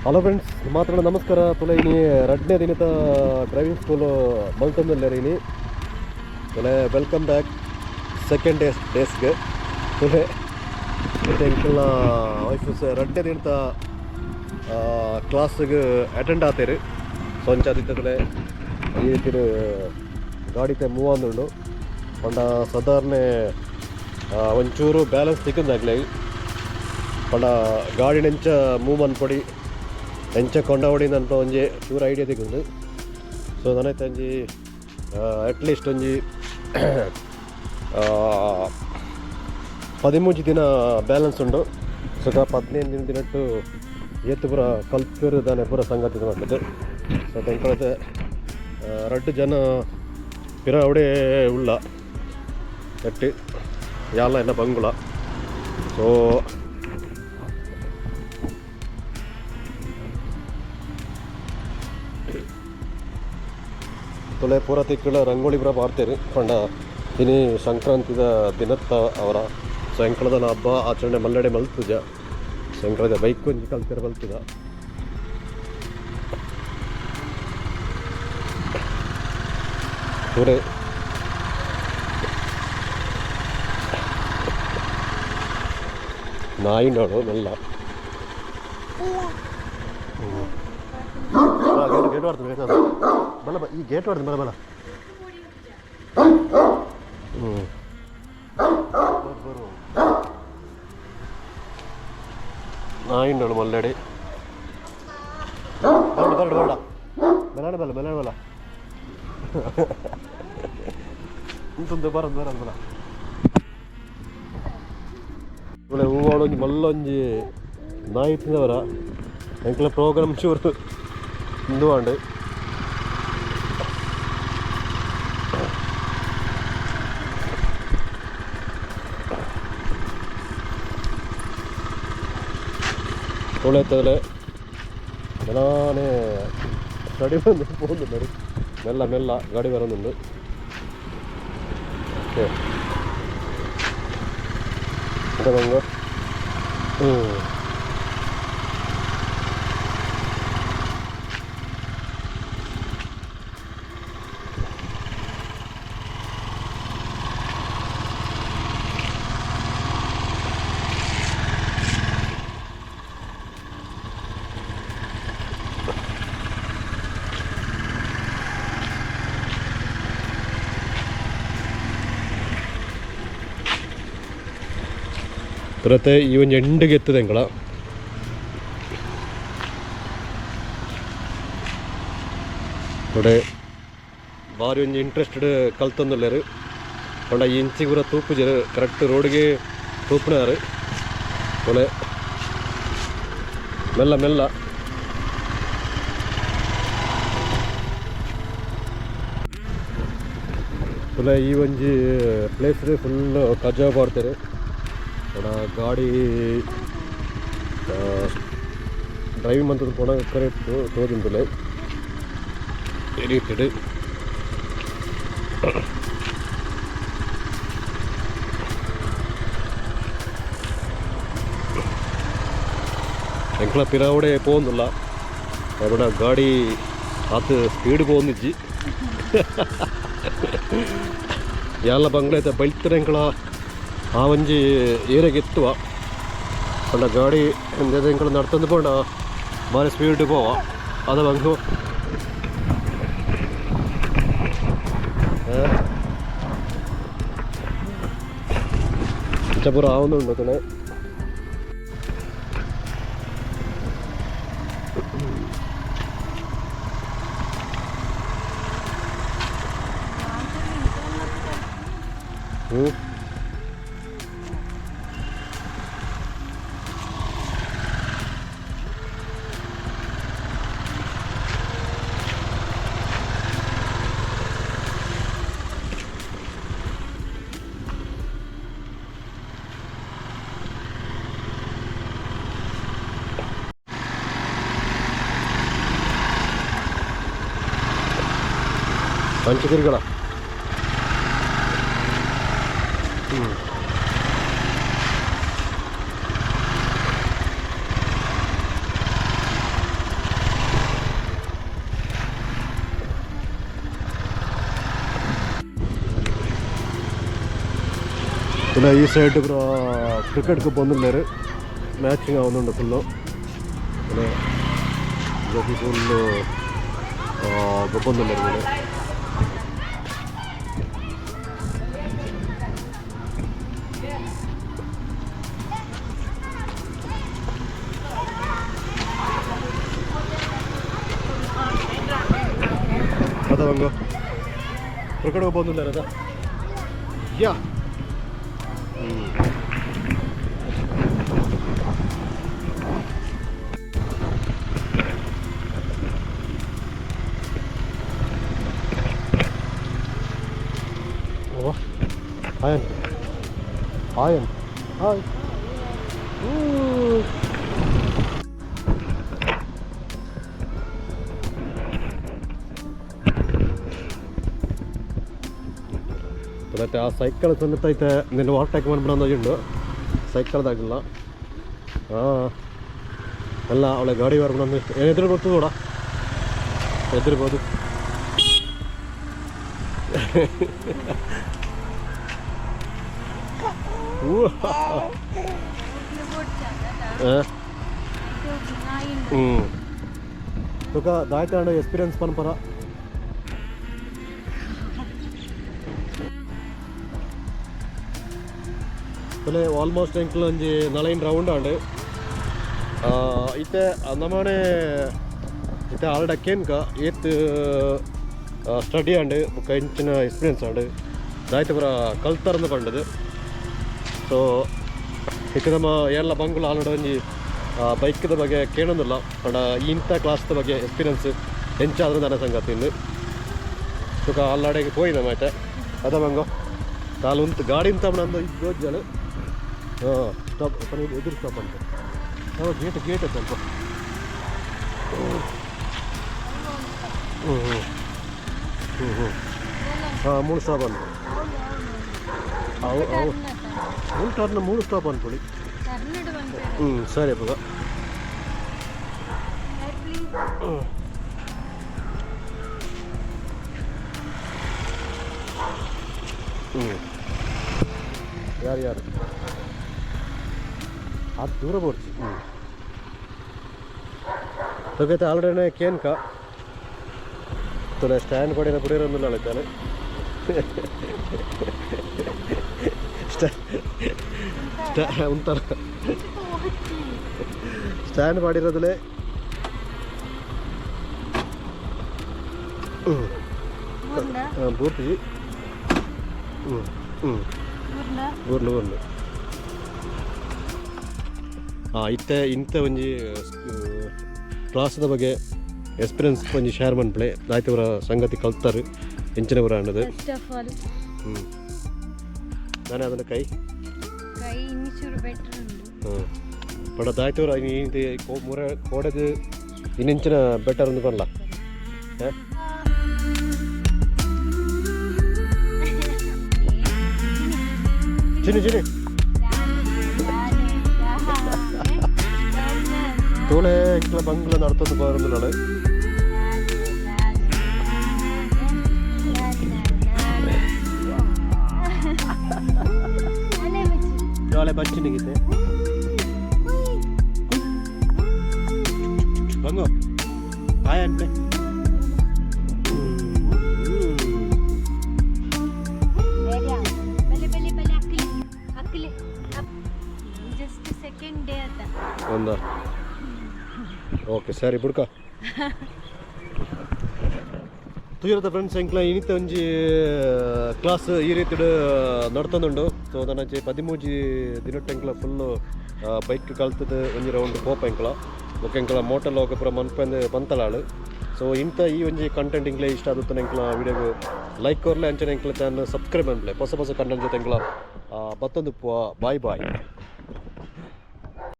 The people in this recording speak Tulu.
ಹಲೋ ಫ್ರೆಂಡ್ಸ್, ಮಾತ್ರ ನಮಸ್ಕಾರ. ತುಲೆ ಇನಿ ರಡ್ನೇ ದಿನದ ಡ್ರೈವಿಂಗ್ ಸ್ಕೂಲು ಮಲ್ತೊಂದುಲ್ಲೆರ್ ಇನಿ. ತುಲೆ welcome back second days ಡೇಸ್ಗೆ. ತುಲೆ ಎಂಕಲ್ನ ವೈಫ್ ರಡ್ನೇ ದಿನದ ಕ್ಲಾಸ್ಗೆ ಅಟೆಂಡ್ ಆತೇರು. ಸೊ ಅಂಚಾದಿತ್ತ ತುಲೆ ಈ ರೀತಿ ಗಾಡಿತೆ ಮೂವ್ ಆಂದುಂಡು ಪಂಡ ಸಾಧಾರಣ ಒಂಚೂರು ಬ್ಯಾಲೆನ್ಸ್ ತಿಕ್ಕಂದಾಗ್ಲೆ. ಪಂಡ ಗಾಡಿನೆಂಚ ಮೂವ್ ಮನ್ಪೊಡಿ, ಎಂಚ ಕೊಂಡವಡಿ ಅಂತ ಒಂಜಿ ಚೂರು ಐಡಿಯಾ ತಿಕ್ಕುಂಡು. ಸೊ ನನೈತೆ ಒಂಜಿ ಅಟ್ಲೀಸ್ಟ್ ಒಂಜಿ 13 ದಿನ ಬ್ಯಾಲೆನ್ಸ್ ಉಂಡು. ಸುಖ 15 ದಿನ ದಿನಟ್ಟು ಏತ್ ಪೂರ ಕಲ್ಪೆರ್ ದಾನೆ ಪೂರ ಸಂಗತಿ ಮಾಡ್ತದೆ. ಸೊ ಎಂಕಲತೆ ರಡ್ಡ್ ಜನ ಪಿರ ಅವಡೇ ಉಳ್ಳ ಎಟ್ಟಿ ಯಾಲ ಎನ್ನ ಬಂಗುಳ. ಸೊ ತುಲೆ ಪೂರ ತಿಕ್ಕಳ ರಂಗೋಲಿ ಪೂರ ಪಾಡ್ತೇರು. ಪಂಡ ಇನಿ ಸಂಕ್ರಾಂತಿದ ದಿನತ್ತ ಅವರ. ಸೊ ಎಂಕಲದನ ಹಬ್ಬ ಆಚರಣೆ ಮಲ್ಲಡೆ ಮಲ್ತುಜ. ಸೊ ಎಂಕಲದ ಬೈಕ್ ಒಂಜಿ ಕಲ್ತೆರ್ ಬಲ್ತುದ. ಪೂರೆ ನಾಯಿ ನೋಡು ಮೆಲ್ಲ. ಗೇಟ್ ಗೇಟ್ ಮಾಡ್ತೀನಿ, ಗೇಟ್ ಬಲ ಈ ಗೇಟ್ ಮಾಡ್ತೀನಿ, ಬಲ ಬಲ. ಹ್ಞೂ ನಾಯಿ ಉಂಡಳು ಮಲ್ಲಡಿ. ಬೇಡ ಬೇಡ ಬೇಡ, ಮೆಲ್ಲಣ ಬಲ್ಲ, ಮೆಲ್ಲಣ ಬಲ್ಲ. ಇಂತೊಂದು ಬರೋದು ಬರೋದು ಬಲ. ಒಳ್ಳೆ ಹೂವಾಡೊಂಜಿ ಮಲ್ಲೊಂಜಿ ನಾಯಿ ತಿಂದವರ. ಎಂಕ್ಲ ಪ್ರೋಗ್ರಾಮ್ ಚೂರು ಇಂದು ಆಂಡ್. ತುಳೆತ್ತಲೆ ಮೆಲಾನೆ ಸ್ಟಡಿ ಬಂದು പോകുന്നുണ്ട്. മെല്ല മെല്ല ಗಾಡಿ ಬರೋದುಂಡು. ಓಕೆ, ಬಂಗ. ಹ್ಞೂ ತುರತೆ ಈ ಒಂಜಿ ಎಂಡಿಗೆ ಎತ್ತದೆ ಎಂಕಲ. ഇവിടെ ಬಾರಿ ಒಂಜಿ ಇಂಟ್ರೆಸ್ಟೆಡ್ ಕಲ್ತೊಂದುಲ್ಲೆರ್. ಪಂಡ ಇಂಚಿ ಪೂರ ತೂಪುಜೆರ್, ಕರೆಕ್ಟ್ ರೋಡ್ಗೆ ತೂಪುನಾರ್. ಒಳೆ ಮೆಲ್ಲ ಮೆಲ್ಲ. ತುಲೆ ಈ ಒಂಜಿ ಪ್ಲೇಸ್ ಫುಲ್ ಕಜಾ ಪಾಡ್ತೆರ್. ಪಂಡ ಗಾಡಿ ಡ್ರೈವಿಂಗ್ ಮಂತುದು ಪೋಣ ಕರೆಕ್ಟ್ ತೋಜುಂಡುಲೆ ಈ ರೀತಿಡ್. ಎಂಕ್ಲ ಪಿರಾವಡೆ ಪೋವೊಂದುಲ್ಲ. ಪಂಡ ಗಾಡಿ ಆತ್ ಸ್ಪೀಡ್ ಪೋವೊಂದಿಜ್ಜಿ. ಯಾಲ ಬಂಗ್ಲೆ ಬೈಲ್ತಿರ ಎಂಕ್ಲ ಆ ಒಂಜಿ ಏರಿಯಾಗೆ ಎತ್ತುವ. ಪಂಡ ಗಾಡಿ ಎಂಕುಲು ನಡ್ತೊಂದು ಪೋಂಡ ಬಾರಿ ಸ್ಪೀಡ್ ಪೋವ. ಅದ ಬಂಗು ಇಂಚ ಪೂರ ಆವೊಂದುಂಡು ತುಲೆ. ಹ್ಞೂ ಅಂಚೆ ತಿರ್ಗಡ. ಹ್ಞೂ ಇಲ್ಲ ಈ ಸೈಡ್ ಪೂರ ಕ್ರಿಕೆಟ್ ಗೊಬ್ಬೊಂದುಲ್ಲೆರ್ ಮ್ಯಾಚಿಂಗ್ ಆವೊಂದುಂಡು ಫುಲ್ಲು. ಜೋಕಿ ಫುಲ್ಲು ಗೊಬ್ಬೊಂದುಲ್ಲೆರ್ ಮೂಲು. ಅದ ಬಂಗು ಕ್ರಿಕೆಟ್ ಗೊಬ್ಬೊಂದುಲ್ಲೆರ್ ಅದ ಯಾ. ಓ ಆಯನ್ ಆಯನ್ ಹಾಯ್. ಮತ್ತೆ ಆ ಸೈಕಲ್ ಸಮೇತ ನಿನ್ನ ಓವರ್ಟೇಕ್ ಮಾಡ್ಬಿಡೋದು ಉಂಡು ಸೈಕಲ್ದಾಗಿಲ್ಲ. ಹಾಂ, ಅಲ್ಲ, ಅವಳ ಗಾಡಿ ಬರ್ಬಿಡೋದು ಏನು ಎದುರು ಬರ್ತದೆ ನೋಡ, ಎದುರ್ಬೋದು. ಹ್ಞೂ, ತುಕ ದಾಯ್ತಾಂಡ ಎಕ್ಸ್ಪೀರಿಯನ್ಸ್ ಪನ್ಪರ. ತಲೆ ಆಲ್ಮೋಸ್ಟ್ ಎಂಕ್ಲ ಒಂಜಿ ನಲೈನ್ ರೌಂಡ್ ಆಂಡ್. ಇತ್ತೆ ನಮನೆ ಇತ್ತೆ ಆಲ್ಡ ಕೇನ್ಕ ಏತ್ ಸ್ಟಡಿ ಆಂಡ್ ಬೊಕ್ಕ ಇಂಚಿನ ಎಕ್ಸ್ಪೀರಿಯನ್ಸ್ ಆಂಡ್, ದಾಯ್ತ ಪೂರ ಕಲ್ತರ್ಂದ್ ಪಂಡದು. ಸೊ ಇತ್ತೆ ನಮ್ಮ ಏರ್ಲ ಬಂಗುಲ ಆಲ್ರೆಡಿ ಒಂಜಿ ಬೈಕ್ದ ಬಗ್ಗೆ ಕೇಳೊಂದಿಲ್ಲ, ಪಂಡ ಇಂಥ ಕ್ಲಾಸ್ದ ಬಗ್ಗೆ ಎಕ್ಸ್ಪೀರಿಯನ್ಸ್ ಎಂಚಾದ್ರೂ ನನ್ನ ಸಂಗತಿ ಇನ್ನು ತುಕ ಅಲ್ಲಾಡೆಗೆ ಪೋಯಿ ನಮ್ಮ ಐತೆ ಅದ ಬಂಗೋ ಕಾಲು ಉಂತು ಗಾಡಿ ಉಂತ ನಂದು ಗೋಜ್ಜಲು. ಹಾಂ, ಸ್ಟಾಪ್, ಎದುರು ಸ್ಟಾಪ್ ಅಂತ. ಹಾಂ, ಗೇಟ್ ಗೇಟ್ ಸ್ವಲ್ಪ. ಹ್ಞೂ ಹ್ಞೂ ಹ್ಞೂ ಹ್ಞೂ ಹಾಂ, ಮೂರು ಸ್ಟಾಪ್ ಅಂತ. ಅವು ಅವು ಮೂರು ಟರ್ನ್, ಮೂರು ಸ್ಟಾಪ್ ಅನ್ಕೊಳ್ಳಿ. ಹ್ಞೂ, ಸರಿ ಅಪ್ಪಗ. ಹ್ಞೂ ಹ್ಞೂ ಯಾರು ಯಾರು ಅದು ದೂರ ಬೋಡ್ಚಿ. ಹ್ಞೂ, ತೊಗೈತೆ ಆಲ್ರೆಡಿ ಕೇನ್ಕ ತುಲೆ ಸ್ಟ್ಯಾಂಡ್ ಕೊಡಿನ ಪುಡಿರೊಂದಿಲ್ಲ ಅಳಿತಾನೆ. ಉಂತಾರ ಸ್ಟ್ಯಾಂಡ್ ಮಾಡಿರೋದಲೇ. ಹ್ಞೂ, ಪೂರ್ತಿ. ಹ್ಞೂ ಹ್ಞೂ ಊರ್ಲು ಊರ್ಲು. ಹಾಂ, ಇತ್ತೆ ಇಂಥ ಒಂಜಿ ಕ್ಲಾಸ್ದ ಬಗ್ಗೆ ಎಕ್ಸ್ಪೀರಿಯನ್ಸ್ ಒಂಜಿ ಶೇರ್ ಮನ್ಪಲೆ. ಆಯ್ತು, ಸಂಗತಿ ಕಲ್ತಾರೆ ಎಂಚಿನ ಪುರ ಅನ್ನೋದು. ಫಸ್ಟ್ ಆಫ್ ಆಲ್ ಹ್ಞೂ, ನಾನೇ ಅದನ್ನು ಕೈ ಕೈ ಇನ್ನಿಚೂರು ಬೆಟರ್ ಉಂಡು. ಹಾಂ, ಬಟ್ ಅದಾಯ್ತು ಮುರ ಕೋಡೆದು ಇನ್ನಿಂಚಿನ ಬೆಟರ್ ಒಂದು ಪನ್ಲ. ಹಾಂ, ಚಿನಿ ಚಿನಿ ತೂಳೆ ಎಂಕ್ಲ ಬಂಗ್ಲ ನಡ್ತೊಂದು ಬರೋದಿಲ್ಲ. ಜೋಳೆ ಬಚ್ಚಿನಿಗಿದೆ ಬಂಗು ಹಾಯ್ ಅನ್ಪೆ. ಬಲೆ ಬಲೆ ಬಲೆ, ಅಕ್ಲಿ ಅಕ್ಲಿ. ಜಸ್ಟ್ ಸೆಕೆಂಡ್ ಡೇ ಅದ. ಒಂದ ಓಕೆ, ಸರಿ ಬುಡ್ಕ. ತೂಯಿರದ ಫ್ರೆಂಡ್ಸ್, ಎಂಕ್ಲ ಇನಿತ ಒಂಜಿ ಕ್ಲಾಸ್ ಈ ರೀತಿಡ್ ನಡ್ತೊಂದುಂಡು. ಸೊ ನನಂಚೆ 13 ದಿನಟ್ ಎಂಕ್ಲ ಫುಲ್ಲು ಬೈಕ್ ಕಲ್ತದ ಒಂಜಿ ರೌಂಡ್ ಪೋಪ ಎಂಕ್ಲ. ಬೊಕ ಎಂಕ್ಲ ಮೋಟರ್ ಲೋಕ ಪೂರ ಮನ್ಪಂದು ಪಂತಲಾಳು. ಸೊ ಇಂಥ ಈ ಒಂಜಿ ಕಂಟೆಂಟ್ ಇಂಕ್ಲೆ ಇಷ್ಟ ಆದುತ್ತ ಎಂಕ್ಲ ವಿಡಿಯೋಗ್ ಲೈಕ್ ಕೊರ್ಲೆ, ಅಂಚನೆ ಎಂಕ್ಲ ಚಾನಲ್ ಸಬ್ಸ್ಕ್ರೈಬ್ ಮನ್ಪಲೆ. ಹೊಸ ಹೊಸ ಕಂಟೆಂಟ್ ಜೊತೆ ಎಂಕ್ಲ ಬತ್ತೊಂದು. Boy boy.